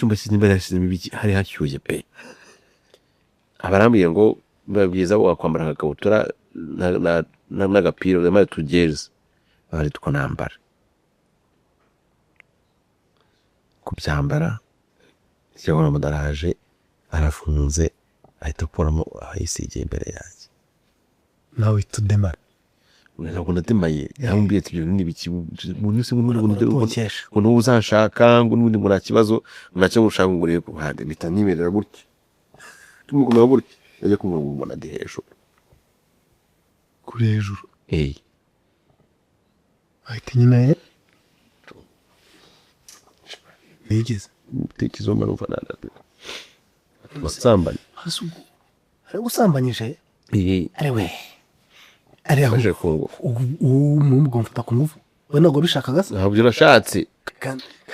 Icyumba cy'imba yashyizemo ibiki, hari hashyushye pe. Abarambwiye ngo biba byiza wakwambara agakabutura n'agapira maze tugeze bari two nambara kubyambara. Cyangwa mudaraje arafunze, ahita akuramo ayisigiye imbere yanjye. Nawe uhita udemara. Ntabwo nademaye, yarambwiye ati: "Ibyo ni ibiki?" Umuntu se ngo Uratokesha. Ngo n'ubu uzanshaka, ngo n'ubundi ngo nta kibazo, ngo nacyo ngo ushaka ngo urebe ku ruhande. Mpita nimerera gutya, tumuguma gutya, ajya kumva ngo mbona ndi hejuru. Kuri hejuru? Eh. Ahita nyine bigeze. Ibitekerezo mba numva nasambanye. Ari gusambanyije? Eh. Ari we ari aho. Afashe ku ngufu. Ubu muhungu mufata ku ngufu, we ntabwo wabishakaga se? Ntabyo nashatse.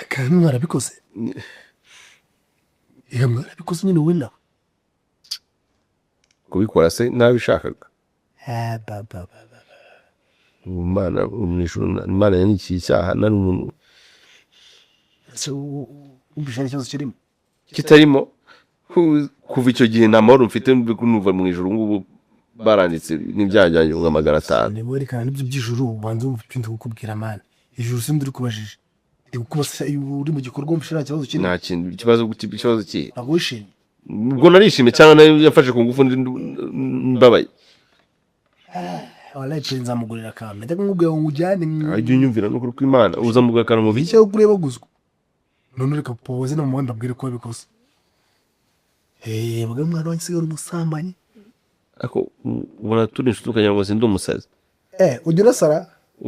Kandi mwarabikoze. Iyo mwarabikoze nyine, wowe nawe. Kubikora se nabishakaga? Ah, ba, ba, ba, ba. Imana mu ijuru, Imana yanyikiye icyaha nari umuntu. Ese wumvise hari ikibazo kirimo? Kitarimo. Kuva icyo gihe nta mahoro mfite, numva mu ijuru ngubu baranditse n'ibyaha byanjye nka 500. Niba werekana n'ibyo by'ijuru, ubanza wumva ibyo ndi kukubwira, man. Ijuru sindi uri kubajije, ndi kukubaza iyo uri mu gikorwa wumva nta kibazo kirimo. Nta kintu, ikibazo, ikibazo kihe? Ntabwo wishimye? Ubwo narishimye cyangwa nayo yafashe ku ngufu mbabaye? Wallahi pe, nzamugurira akantu, najyaga nkubwira ngo ujyane. Ajya unyumvira n'ukuri kw'Imana, uza mu gakara mu biki? Icyo kureba guzwa none, reka poze na mama mbabwire ko wabikoze. Eh, baga umwana wanjye usigaye uri umusambanyi. Ariko ubona turi inshuti ukagira ngo sindi umusazi. Eh, ujya urasara.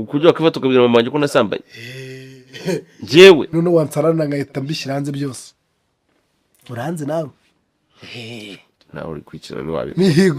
Kujya wakifata ukabwira mama wanjye ko nasambanye njyewe? None wansarana nkahita mbishyira hanze byose, uranze nawe. Nawe uri kwikina, ntiwabikora. Mihigo.